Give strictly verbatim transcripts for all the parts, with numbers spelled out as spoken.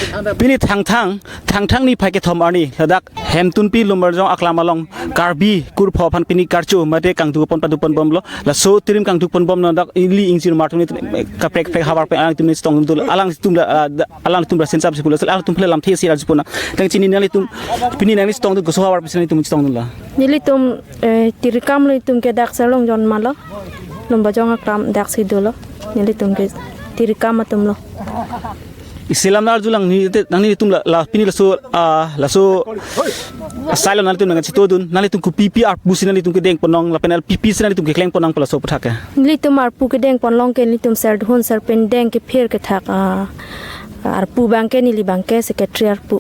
Pini Thangthang, Thangthang niphai kethom arni, ladak Hemtunpi Lumbajong aklam along Karbi kurpho aphan pini karcho mate kangduk pon paduk pon bomlo. Laso tirim kangduk pon bom ladak ili ingjir mar atum ni kaprek kaprek havar pen alangtum ni chetongdun, alangtum la, ah, da- alangtum la sensap si pulo, alangtum pule lamthe si raju pona. Tang chini nanglitum pini nangli chetongdun, koso havar pen si nanglitum chetongdunlo? Nelitum, eh, tirikam lo, itum ke dak Serlongjon malo. Lumbajong aklam dak si dolo. Nelitum ke tirikam atum lo. Isi alam arjulang, neli te, nanglitum la, la pini laso, ah, laso asai lo nanglitum nangchetongdun, nanglitum kopi pi arpu si nanglitum kedeng pon long lapen kopi pi si nanglitum keklem pon long pu laso aputhak ke? Nelitum arpu kedeng pon long ke nelitum serdhun serpindeng kephir kethak, ah, arpu abang ke neli abang ke secretary arpu.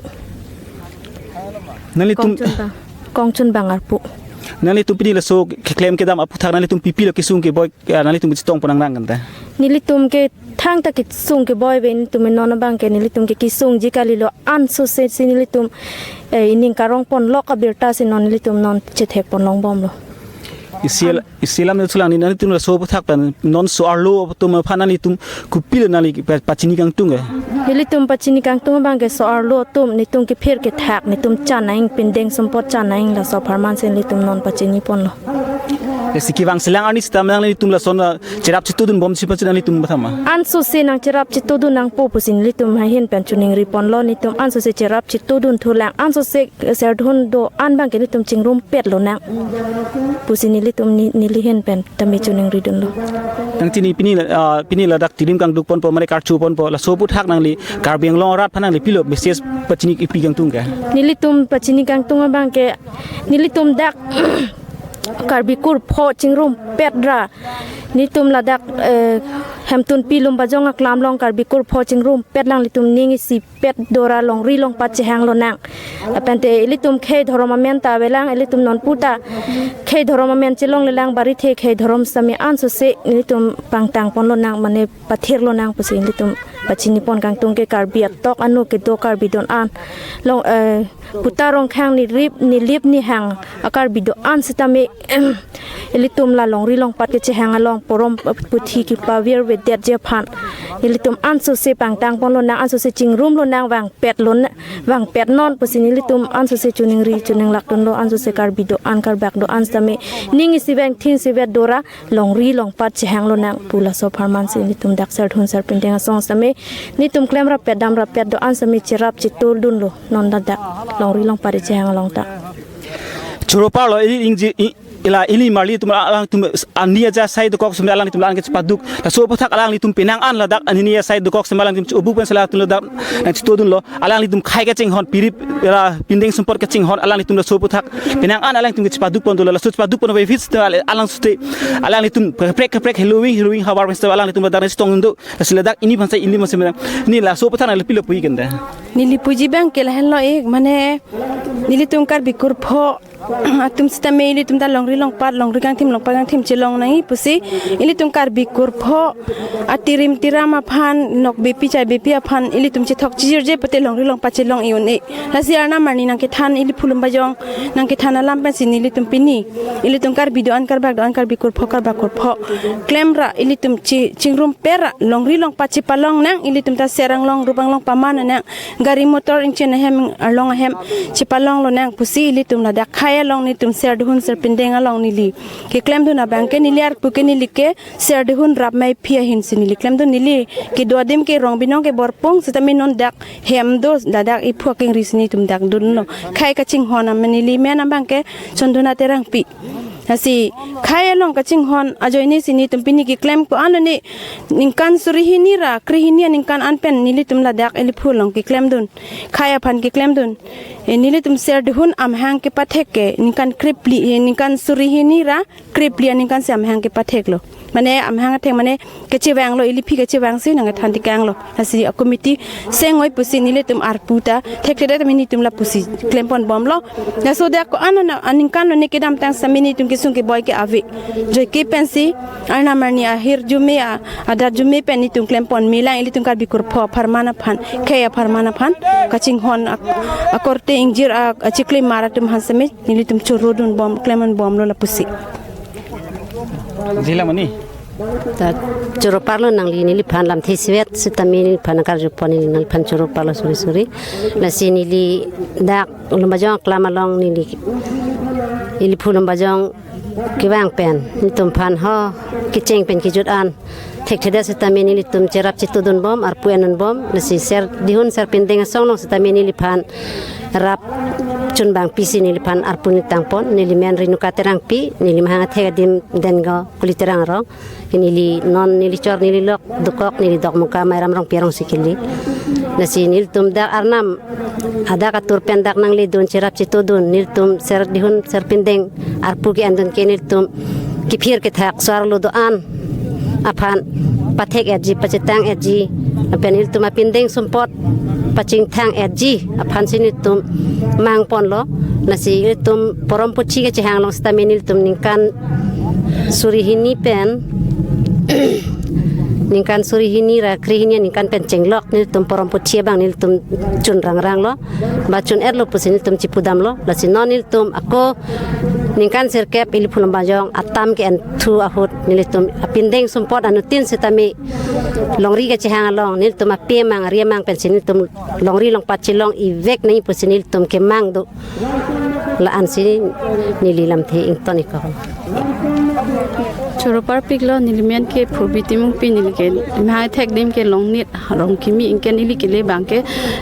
Nanglitum Kongchun bang. Kongchun bang arpu. Nanglitum pini laso keklem kedam aputhak nanglitum kopi pi lo kesung keboi, ah, nanglitum kechetong pon nang nang kan ta? Nelitum ke thangta kesung keboi ave, nelitum non abang ke nelitum ke kesungji kalilo, ansose si nelitum, eh, ining karong pon lok abirta si non nelitum non chethek pon long bomlo. Isi al-, isi alam neli thulang, ni nanglitum laso aputhak pen non so-arlo atum aphan nanglitum kopilo nangli pa-, pachini kangtung ke? Nelitum pachini kangtung abang ke so-arlo atum, netum kephir kethak, netum chan nang, pindeng sumpot chan nang, laso apharman si nelitum non pachini ponlo. Isi kevang selang arni sita nanglitum lason, ah, cherap chetongdun bomsi pachini nanglitum pathama? Ansose nangcherap chetongdun nangpo pusi nelitum ahin pen choningri ponlo, netum ansose cherap chetongdun thulang, ansose serdhun do-an abang ke nelitum chingrumpet lonang pusi nelitum ni-, neli ahin pen tame choningri dunlo. Tang chini pini la, ah, pini ladak tirim kangduk ponpo mane karcho ponpo, laso aputhak nangli Karbi Anglong arat aphan nangli pilo message pachini kepi kangtung ke? Nelitum pachini kangtung abang ke nelitum dak Karbi kurpho chingrumpet ra, netum ladak, eh, Hemtunpi Lumbajong aklam along Karbi kurpho chingrumpet lang, netum ning isipet dora longri longpat chehang lonang. Lapen te ilitum khei dhorom amen ta avelang, ilitum non puta khei dhorom amen chelongle lang, barithe khei dhorom sitame ansose nelitum pangtang pon lonang, mane pathir lonang pusi nelitum pachini pon kangtung ke. Karbi atok anu kedo, Karbi do-an along, eh, puta rongkhang nerip, nelip nehang a-Karbi do-an sitame, em, ilitum la longri longpat kechehang along porom, eh, puthi kepavirvedetji aphan ilitum ansose pangtang pon lonang, ansose chingrum lonang, vangpet lon, vangpet non pusi nelitum ansose choningri choninglak dunlo, ansose Karbi do-an, Karbak do-an sitame ning isiveng thin isivet dora longri longpat chehang lonang pu laso apharman si netum dak serdhun serpindeng asong sitame netum klem rappet dam rappet do-an sitame cherap chetongdunlo non ladak longri longpat chehang along ta. Choro parlo ili ingjir i-, ila ili marli atum alangtum ani aja sai dokok sitame alangtum lang kechepaduk. Laso aputhak alanglitum penang an ladak ani aja sai dokok sitame alangtum obu pen sala atum ladak nangchetongdunlo. Alanglitum khei kachinghon, pirip ira pindeng sumpot kachinghon alanglitum laso aputhak penang an alanglitum kechepaduk pon dolo, laso chepaduk pon ave fit sita alang sute alanglitum kaprek kaprek heloving heloving havar pen sita alanglitum ladak nangchetongdun do. Lasi ladak ili aphan sai ili masem ni laso aputhak nangli pilo puji kan ta? Neli puji abang ke lahenlo ik, mane nelitum Karbi kurpho atum sitame ilitum ta longri longpat, longri kangthim longpat kangthim chelong nangji pusi ilitum Karbi kurpho atirim tiram aphan, nokbepi chaibepi aphan ilitum chethok chijirje pute longri longpat chelong-i un-e. Lasi arnam arni nangkethan, ili phu Lumbajong nangkethan alam pensi nelitum pini ilitum Karbi do-an, Karbak do-an, Karbi kurpho, Karbak kurpho klem ra ilitum chi-, chingrumpet ra longri longpat chepalong nang, ilitum ta ser anglong rup anglong paman nang, gari motor ingchen ahem arlong ahem chepalong lonang pusi ilitum ladak khei along netum serdhun serpindeng along neli keklemdun abang ke, neli arpu ke neli ke serdhun rap mai phi ahin si neli klemdun, neli kedo adim ke Rongbinong ke Borpung sitame non dak hem do, ladak iphu akengri si netum dak dunlo. Khei kachinghon amen, neli men abang ke Sonduna Terangpi. Lasi khei along kachinghon ajoine si netum pini keklem ko-an lo ne, ningkan suri hini ra kre hini aningkan an pen nelitum ladak ili phu along keklemdun, khei aphan keklemdun. E, nelitum serdhun amahang kepathek ke ningkan krephli, e, ningkan suri hini ra krephli aningkan si amahang kepatheklo. Mane amahang athek mane kechevanglo, ili phi kechevang si nangkethan tekanglo. Lasi a-committee seng-oi pusi nelitum arpu ta thekthedet mini tum lapusi klem pon bomlo. Laso dak ko-an aningkan lo ne kedamtang sitame netum kesung keboi ke ave. Joike pensi arnam arni ahirjume a-, adatjume pen netum klem pon melang, ilitum Karbi kurpho apharman aphan, khei apharman aphan, kachinghon ak-, akorte ingjir a-, achikli mar atum aphan sitame nelitum chorodun bom, klem pon bomlo lapusi. Jila mani. Ta choro parlo nangli, neliphan lamthe isivet sitame neliphan karjupon, neli nangliphan choro parlo suri suri. Lasi neli dak Lumbajong aklam along neli, ili phu Lumbajong kevang pen nelitum aphan ho kecheng pen kejut an thekthedet sitame nelitum cherap chetudun bom, arpu endun bom. Lasi ser dihun ser pindeng asong along sitame neliphan rap chunbang pisi neliphan arpu neli tangpon. Neli men Renuka Terangpi, neli mahang athek adim Dengo Kuli Terang arong. Neli non neli chor neli lok dokok, neli dokmoka Mairam Rongpi arongsi kili. Lasi nelitum dak Arnam adak atur pen dak nangledun, cherap chetudun, nelitum ser dihun ser pindeng arpu ke-endun ke nelitum kephir kethak so-arlo do-an aphan pathek-etji, pachetang-etji, lapen nelitum apindeng sumpot pachingthang-etji aphansi nelitum mangponlo. Lasi nelitum porom puthi kachehang along sitame nelitum ningkan suri hini pen ningkan suri hini ra kre hini aningkan pen chenglok nelitum porom puthi abang nelitum chun rangranglo, ba chun-etlo pusi nelitum chipudamlo. Lasi non nelitum ako ningkan sirkep ili phu Lumbajong atam ke-enthu ahut nelitum apindeng sumpot anuttin sitame longri kachehang along nelitum ape amang ari amang pensi nelitum longri longpat chelong ivek nangji pusi nelitum kemang do. La-ansi neli lamthe ington-iklo. Choro parpiklo, neli men ke Purbi Timungpi, neli ke mahang athek adim ke Longnit arong kimi, anke neli kele abang ke,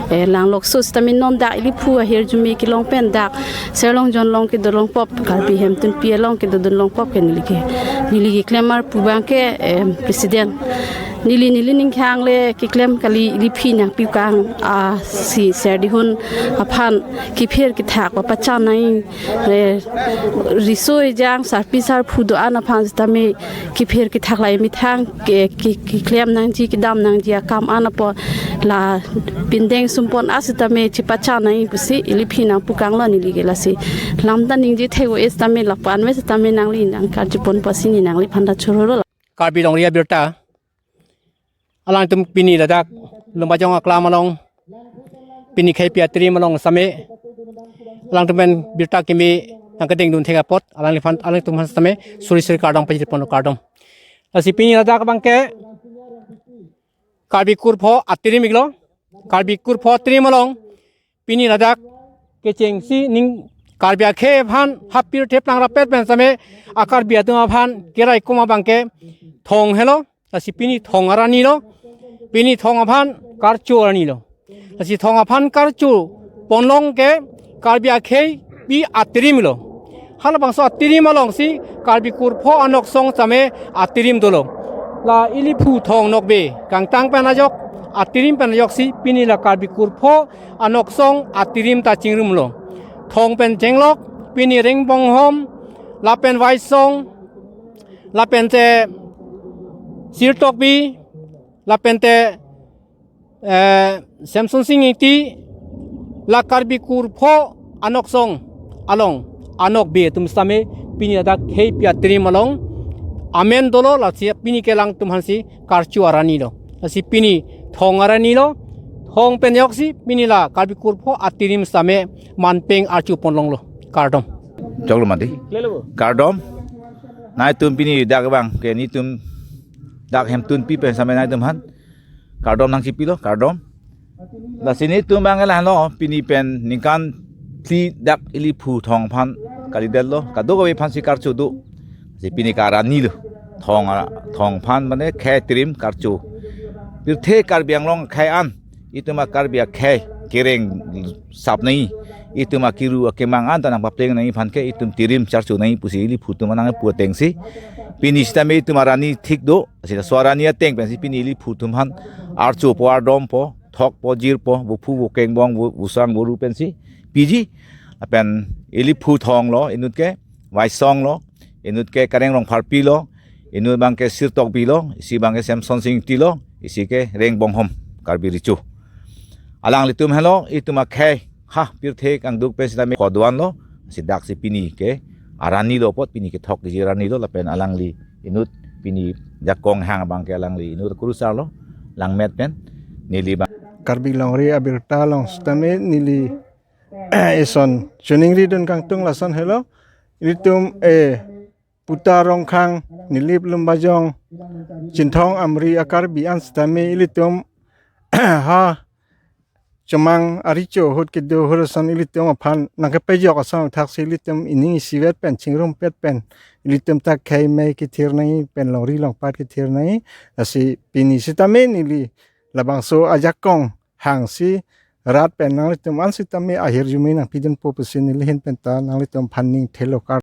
eh, Langlokso sitame non dak ili phu ahirjume kelong pen dak Serlong Jonglong kedo longpop, Karbi Hemtunpi along kedodun longpop ke neli ke, neli keklem arpu abang ke, eh, president. Neli neli ningkhangle keklem kali, ili phi nangpi kang, ah, si ser dihun aphan kephir kethak papachan nang, eh, riso ejang sarpi sarpo do-an aphan sitame kephir kethak lahai methang ke, ke, keklem nangji, kedam nangji akam an apot la pindeng sumpot asitame chepachan nang pusi ili phi nangpu kanglo neli ke. Lasi lam ta ningje thek-o-e sitame lapu-an me sitame nangli nangkarjupon pusi neli nangliphan ta chorolo. Karbi longri abirta, alangtum pini ladak Lumbajong aklam along, pini khei pi atirim along sitame alangtum pen birta kimi nangkedengdun thek apot alangliphan, alangtum aphan sitame suri suri kardom pajirponlo, kardom. Lasi pini ladak abang ke Karbi kurpho atirim-iklo. Karbi kurpho atirim along pini ladak kechengsi ning Karbi akhei aphan ha pirthe plang rapet pen sitame a-Karbi atum aphan keraikom abang ke thong helo. Lasi pini thong arani lo, pini thong aphan karcho arani lo. Lasi thong aphan karcho ponlong ke Karbi akhei pi atirim lo. Halabangso atirim alongsi Karbi kurpho anoksong sitame atirim dolo. La ili phu Thong Nokbe kangtang pen ajok, atirim pen ajoksi pini la Karbi kurpho anoksong atirim ta chingrumlo. Thong pen chenglok pini Rengbonghom, lapen Waisong, lapen te Sirtokbi, lapen te, eh, Semsonsing Ingti, la Karbi kurpho anoksong along anokbe atum sitame pini ladak khei pi atirim along amen dolo. Lasi pini ke alangtum aphansi karcho arani lo. Lasi pini thong arani lo. Thong pen ajoksi pini la Karbi kurpho atirim sitame manpeng archo ponlonglo. Kardom. Choklo mati. Kardom. Nangtum pini dak abang ke nelitum dak Hemtunpi pen sitame nangtum aphan kardom nangchipilo, kardom. Lasi nelitum abang ke lahenlo, pini pen ningkan phli dak ili phu Thong aphan kalidetlo, kadokave aphansi karcho do. Si pini ke arani lo. Thong a-, Thong aphan mane khei atirim karcho. Pirthe Karbi Anglong akhei an, itum a-Karbi akhei kereng sap nangji, itum akiru akemang an ta nangpapleng nangji aphan ke itum tirim charcho nangji pusi ili phu atum nangpu atengsi pini sitame itum arani thik do. Sita so arani ateng pensi pini ili phu atum aphan archopo, ardompo, thokpo, jirpo, vophu, vokeng, bong, vo-, vosang, voru pensi piji. Lapen ili phu Thong lo, inut ke Waisong lo, inut ke Kareng Rongpharpi lo, inut abang ke Sirtokbi lo, isi abang ke Semsonsing Ingti lo, isi ke Rengbonghom Karbi Recho. Alanglitum helo itum akhei ha pirthe kangduk pen sitame kodoan lo, si daksi pini ke arani lo apot, pini kethok kiji arani lo, lapen alangli inut pini jakong hang abang ke alangli inut kurusar lo, langmet pen neli abang. Karbi longri abirta along sitame neli eson choningridun kangtung lason helo. Ilitum, eh, Puta Rongkhang, Nilip Lumbajong, Chinthong Amri a-Karbi an sitame ilitum ha Chomang arecho ahut kedo ahut ason ilitum aphan nangkepajok ason thaksi ilitum ining isivet pen chingrumpet pen ilitum ta khei mei kethir nangji pen longri longpat kethir nangji. Lasi pini sitame neli labangso ajakong hangsi rat pen nanglitum an sitame ahirjume nangpidunpo pusi neli ahin pen ta nanglitum aphan ning thelo kar